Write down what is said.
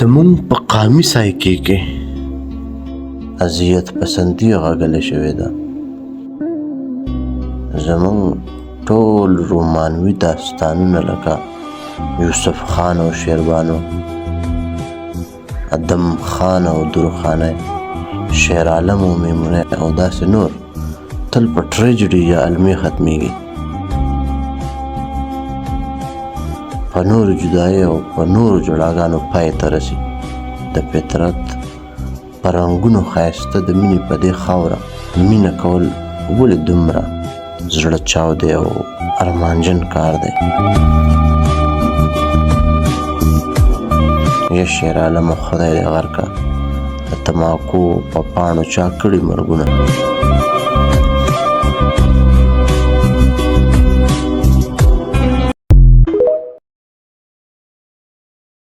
زمونږ په قامي سایکې کې اذیت پسندي غږل شوې ده. زمونږ ټول رومانوي داستانونه لکه یوسف خان او شیربانو، ادم خان او درخانه، شیر عالم او میمونه او داسې نور تل په ټریجډي یا المیې ختمیږي. په نورو جدایۍ او په نورو جړاګانو پای ته رسي. د فطرت په رنګونو ښایسته د مینې په دې خاوره مینه کول ولې دومره زړه چاودی او ارمانجن کار دی؟ یا شیر عالمه خدای دې غرقه، د تماکو په پاڼو چا کړي مرګونه.